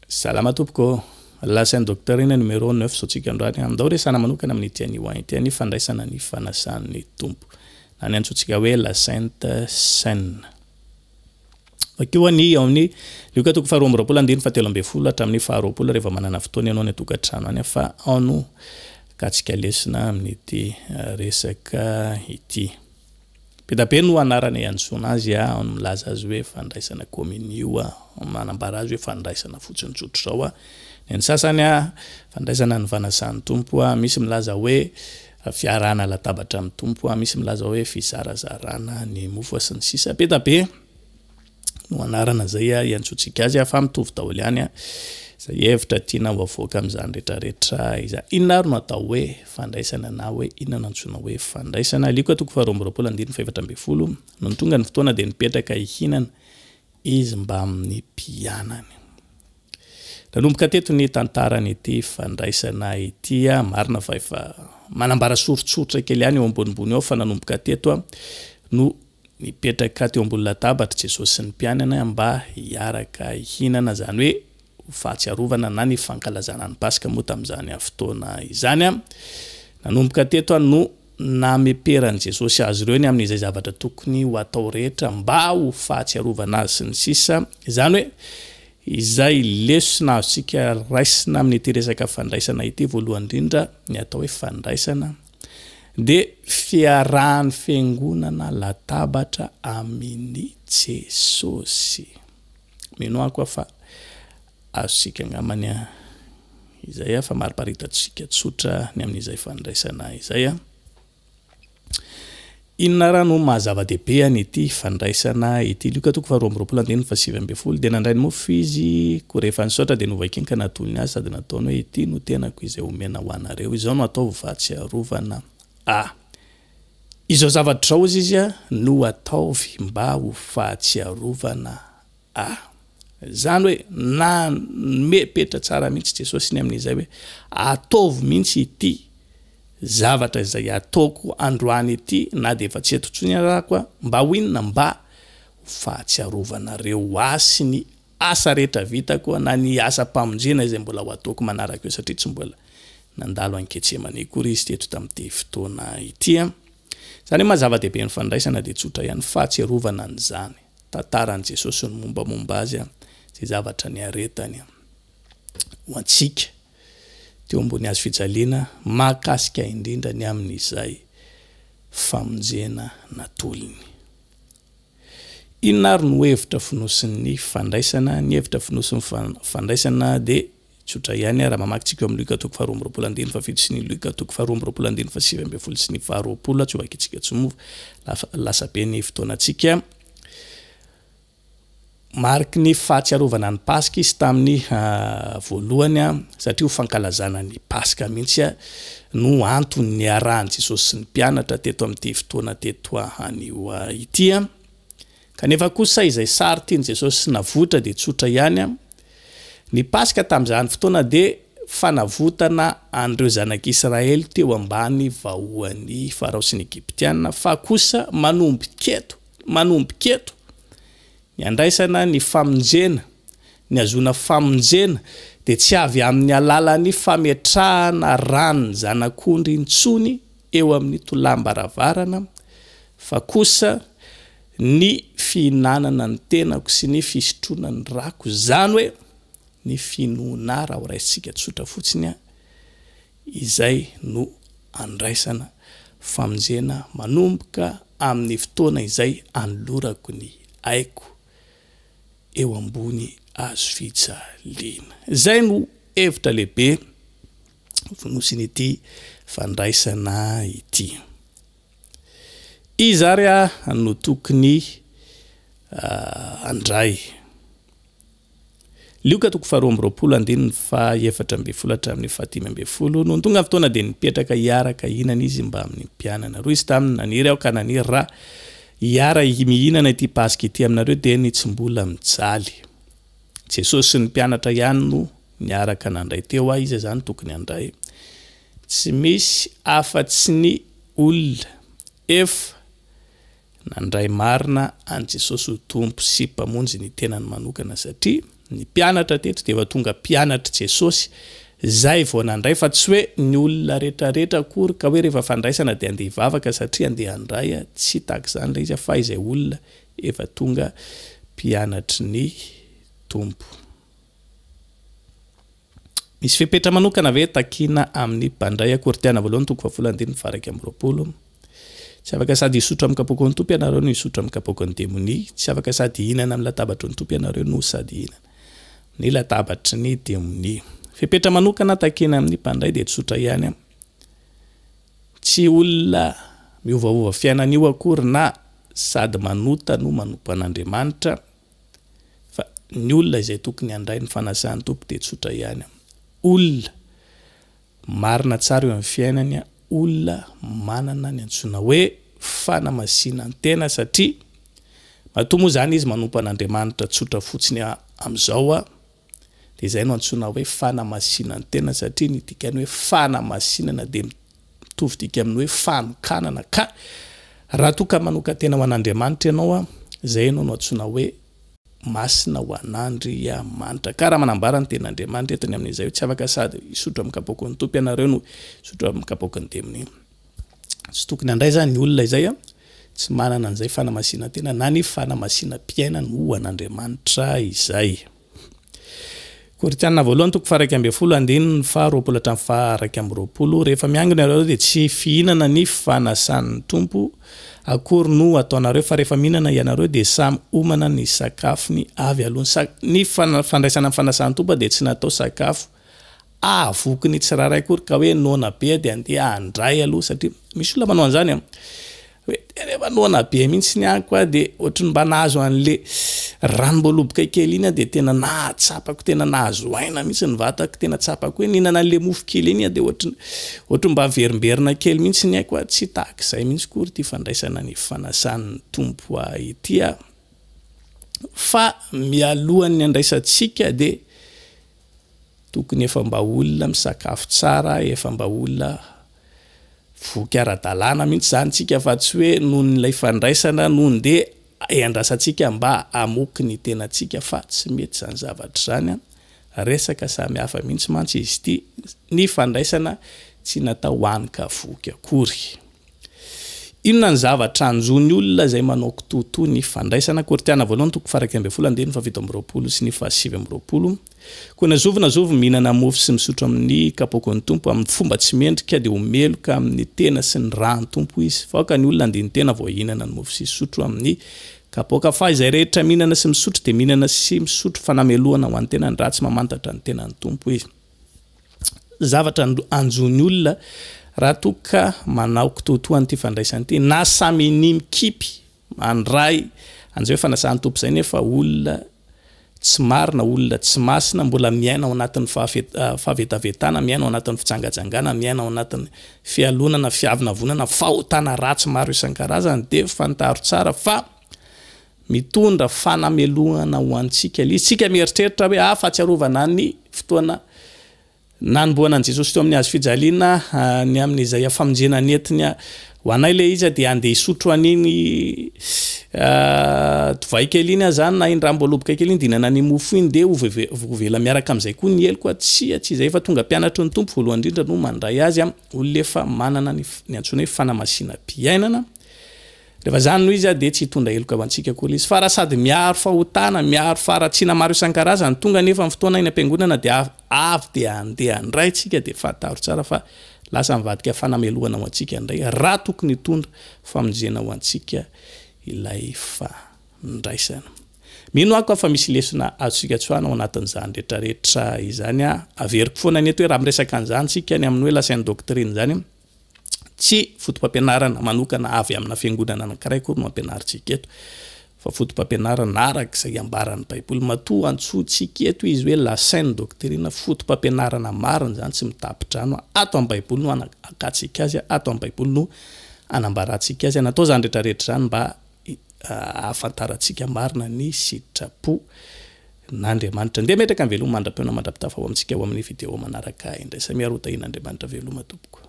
Salama tompoko ô! La Sainte Doctrine numéro neuf zao tsika androany an! Andao resahana manokana amin'ity anio an ity ny fandraisana ny fanasan'ny Tompo na ny antsointsika hoe La Sainte Cène. Vakio ny ao amin'ny Lioka toko faharoa amby roapolo andininy fahatelo ambin'ny folo hatramin'ny faharoapolo rehefa manana fotoana ianao any an-tokantrano any fa ao no akatsika lesona amin'ity resaka ity. Be da be no anarana iantsoana azy a, ao ny milaza azy hoe fandraisana kominio a, ao ny manambara azy hoe fandraisana fotsiny tsotr'izao a, ny an'ny sasany a, fandraisana ny fanasan'ny Tompo a, misy milaza hoe fiarahana latabatra amin'ny Tompo a, misy milaza hoe fizarazarana ny mofo a, sy ny sisa Be da be. no anarana izay iantsoantsika azy fa mitovy daholo ihany izay hevitra tiana ho avoaka amin'izany rehetrarehetra izany. Inona ary no atao hoe fandraisana na hoe inona no antsoina hoe fandraisana? Lioka toko faharoa amby roapolo andininy fahefatra ambin'ny folo, Nony tonga ny fotoana dia nipetraka hihinana izy mbamin'ny mpianany. Nanomboka teto ny tantaran'ity fandraisana ity, marina fa efa manambara soritsoritra kely ihany eo ambonimbony eo fa nanomboka teto no Nipetraka teo ambony latabatra Jesosy sy ny mpianany mba hiaraka hihinana, izany hoe ho fahatsiarovana na ny fankalazana ny Paska moa tamin'izany fotoana izany. Nanomboka teto no nameperan'i Jesosy azy ireo ny amin'izay zavatra tokony ho atao rehetra mba ho fahatsiarovana azy sy ny sisa. Izany hoe izay lesona azontsika raisina amin'ity resaka fandraisana ity voalohany indrindra ny atao hoe fandraisana Dia fiarahan'ny fiangonana latabatra amin'i Jesosy. Mino aho koa fa azontsika angambany izay fa mariparitantsika tsotra ny amin'izay fandraisana izay. Inona ara no maha zava-dehibe an'ity fandraisana ity? Lioka toko faharoa amby roapolo andininy fahasivy ambin'ny folo, Dia nandray ny mofo izy, koa rehefa nisaotra dia novakiny ka natolony azy sady nataony hoe, Ity no tenako izay omena ho anareo. Izao no ataovy ho fahatsiarovana Ahy. Izao zavatra izao, hozy izy, no ataovy mba ho fahatsiarovana Ahy. Izany hoe nanome petra tsara mihitsy Jesosy ny amin'izay hoe ataovy mihitsy ity zavatra izay ataoko androany ity na dia efa tsy eto intsony ara aho mba ho inona? Mba ho fahatsiarovanareo ahy sy ny asa rehetra vitako na ny asam-pamonjena izay mbola ho ataoko manaraka eo satria tsy mbola nandalo an'i Getsemane akory izy teto tamin'ity fotoana ity. Izany hoe maha zava-dehibe ny fandraisana dia tsotra ihany fahatsiarovana an'izany. Tantaran'i Jesosy sy ny mombamomba azy, izay zavatra niaretany ho antsika teo ambony hazo fijaliana, mahakasika indrindra ny amin'izay famonjena natolony. Inona ary no hevitra fonosin'ny fandraisana? Ny hevitra fonosin'ny fandraisana dia Tsotra ihany, raha mamaky tsika eo amin'ny Lioka toko faharoa amby roapolo andininy fahafito sy ny Lioka toko faharoa amby roapolo andininy fahasivy ambin'ny folo sy ny faharoapolo, tsy ho vakintsika tsy mova, lasa be ny fotoanantsika. Mariky ny fahatsiarovana ny Paska izy tamin'ny voalohany, satria ho fankalazana ny Paska mihitsy no antony niarahan'i Jesosy sy ny mpianatra teto amin'ity fotoana teto anio ity. Kanefa kosa izay sary tian'i Jesosy navoitra dia tsotra ihany, ny Paska tamin'izany fotoana dia fanavotana an'ireo zanak'Israely teo ambany vahoan'i Farao sy ny Egyptiana, fa kosa manomboka eto, manomboka eto, ny andraisana ny famonjena, ny hazoana famonjena dia tsy avy amin'ny alalan'ny fametrahana ran'ny zanak'ondry intsony eo amin'ny tolàm-baravarana, fa kosa ny fihinanana ny tenako sy ny fisotroana ny rako, izany hoe ny finoana ahy raha ho raisintsika tsotra fotsiny izay no andraisana famonjena manomboka amin'ny fotoana izay anolorako ny aiko eo ambony hazo fijaliana. Izay no hevitra lehibe fonosin'ity fandraisana ity. Iza ary aho no tokony handray? Lioka toko faharoa amby roapolo andininy fahaefatra ambin'ny folo hatramin'ny fahadimy ambin'ny folo. Nony tonga ny fotoana dia nipetraka hiaraka hihinana izy mbamin'ny mpianany. Hoy izy taminy, Naniry aho ka naniry raha hiara mihinana ity Paska ity aminareo dia ny tsy mbola mijaly. Jesosy sy ny mpianatra ihany no niaraka nandray teo aho, iza izany tokony handray? Tsy misy afa-tsy ny olona efa nandray marina an'i Jesosy ho Tompo sy Mpamonjy ny tenany manokana satria. Ny mpianatra teto dia efa tonga mpianatr'i Jesosy izay vao nandray fa tsy hoe ny olona rehetrarehetra akory ka hoe rehefa fandraisana dia andeha hivavaka satria andeha handray, tsy tahaka izany ilay izy fa izay olona efa tonga mpianatry ny Tompo. Misy fepetra manokana ve takiana amin'ny mpandray Korintiana voalohany toko fahafolo andininy faha 21? Tsy afaka sady hisotro amin'ny kapoakin'ny Tompo ianareo no hisotro amin'ny kapoakin'ny demonia. Tsy afaka sady hihinana amin'ny latabatry ny Tompo ianareo no sady hihinana ny latabatry ny demonia. Fepetra manokana takiana amin'ny mpandray dia tsotra ihany. Tsy olona miovaova fiainana io akory na sady manota no manompo an'Andriamanitra. Fa ny olona izay tokony handray ny fanasan'ny Tompo dia tsotra ihany. Olona marina tsara eo amin'ny fiainany, olona manana ny antsoina hoe fanamasinan-tena satria matoa moa izany izy manompo an'Andriamanitra tsotra fotsiny amin'izao dia izay no antsoina hoe fanamasinan-tena satria ny dikan'ny hoe fanamasinana dia mitovy dika amin'ny hoe fanokanana ka raha toa ka manokan-tena ho an'Andriamanitra ianao, izay ianao no antsoina hoe masina ho an'Andriamanitra. Ka raha manambara ny tenin'Andriamanitra eto ny amin'izay hoe tsy afaka sady hisotro amin'ny kapoakin'ny Tompo ianareo no hisotro amin'ny kapoakin'ny demonia. Tsy tokony handray izany ny olona izay tsy manana an'izay fanamasinan-tena na ny fanamasinam-piainany ho an'Andriamanitra izay. Korintiana voalohany toko faha-11 andininy faha-20 hatramin'ny faha-21, Rehefa miangona ianareo dia tsy fihinana ny fanasan'ny Tompo akory no ataonareo, fa rehefa mihinana ianareo dia samy homana ny sakafony avy aloha. Ny fandraisana ny fanasan'ny Tompo dia tsy natao sakafo hahavoky ny tsirairay akory ka hoe noana be dia andeha handray aloha satria misy olona manao an'izany an! Hoe tena efa noana be mihitsy ny ahy koa dia ohatry ny mba nahazo an'le ranom-boaloboka kely iny aho dia tena nahatsapako tena nahazo aina mihitsy ny vatako, tena tsapako hoe nihinana an'le mofo kely iny aho dia ohatry ny ohatry ny mba miverimberina kely mihitsy ny aiko, tsy tahaka izay mihitsy akory ity fandraisana ny fanasan'ny Tompo ahy ity aho fa mialohan'ny handraisantsika dia Tokony efa mba olona misakafo tsara, efa mba olona voky ara-dalàna mihitsy izany tsika fa tsy hoe noho ilay fandraisana no ndeha iandrasantsika mba hamoky ny tenantsika fa tsy mety izany zavatra izany an! Resaka samy hafa mihitsy mantsy izy ity, ny fandraisana tsy natao hany ka voky akory. Inona ny zavatra hanjo ny olona izay manao kitoatoa ny fandraisana? Korintiana voalohany toko faha-11 andininy faha-27 sy ny faha-29. Koa na zovy na zovy mihinana mofo sy misotro amin'ny kapoakin'ny Tompo amin'ny fomba tsy mendrika dia ho meloka amin'ny tena sy ny ràn'ny Tompo izy. Fa aoka ny olona handini-tena vao hihinana ny mofo sy hisotro amin'ny kapoaka. Fa izay rehetra mihinana sy misotro dia mihinana sy misotro fanamelohana ho an'ny tenany raha tsy mamantatra ny tenan'ny Tompo izy. Zavatra hanjo ny olona raha toa ka manao kitoatoa an'ity fandraisana ity na samy minia mikipy mandray an'izay hoe fanasan'ny Tompo izay nefa olona tsy marina, olona tsy masina, mbola miaina ao anatin'ny fahavetavetana, miaina ao anatin'ny fijangajangana, miaina ao anatin'ny fialonana, fiavonavonana, fahotana ratsy maro isan-karazany dia fantaro tsara fa Mitondra fanamelohana ho antsika ilay izy. Tsika mieritreritra hoe ah fahatsiarovana ny fotoana nanombohana an'i Jesosy teo amin'ny hazo fijaliana, ny amin'izay famonjena nentiny ho anay ilay izy dia andeha hisotro an'iny divay kely iny aho zany na iny ranom-boaloboka kely iny dia hihinana an'iny mofo iny dia ho voavela miaraka amin'izay koa ny heloko. Tsia, tsy izay efa tonga mpianatry ny Tompo voalohany indrindra no mandray azy, olona efa manana ny antsoina hoe fanamasinam-piainana. Rehefa izany no izy dia tsy hitondra heloka ho antsika akory izy. Fa raha sady miaro fahotana, miaro faharatsiana maro isan-karazany, tonga anefa ny fotoana eny am-piangonana dia avy dia handeha handray tsika dia fantaro tsara fa lasa mivadika fanamelohana ho antsika indray raha tokony hitondra famonjena ho antsika ilay fandraisana. Mino aho fa misy lesona azontsika tsoahina ao anatin'izany rehetra rehetra izany. Averiko foana ny eto hoe raha miresaka an'izany tsika ny amin'ny hoe la sainte doctrine izany, Tsy fotopampianarana manokana avy amina fiangonana anankiray akory no ampianarintsika eto, fa fotopampianarana araka izay ambaran'ny Baiboly. Matoa antsointsika eto izy hoe la saine doctrine, fotopampianarana marina izany, tsy mitapi-drano. Ato amin'ny Baiboly no anakatsika azy, ato amin'ny Baiboly no anambarantsika azy. Natao izany rehetrarehetra izany mba ahafantarantsika marina ny sitrapo n'Andriamanitra. Ndeha metraka ny veloma mandra-pihaona mandra-pitafa ho amintsika ho amin'ny video manaraka indray. Samia ary ho tahian'Andriamanitra veloma tompoko.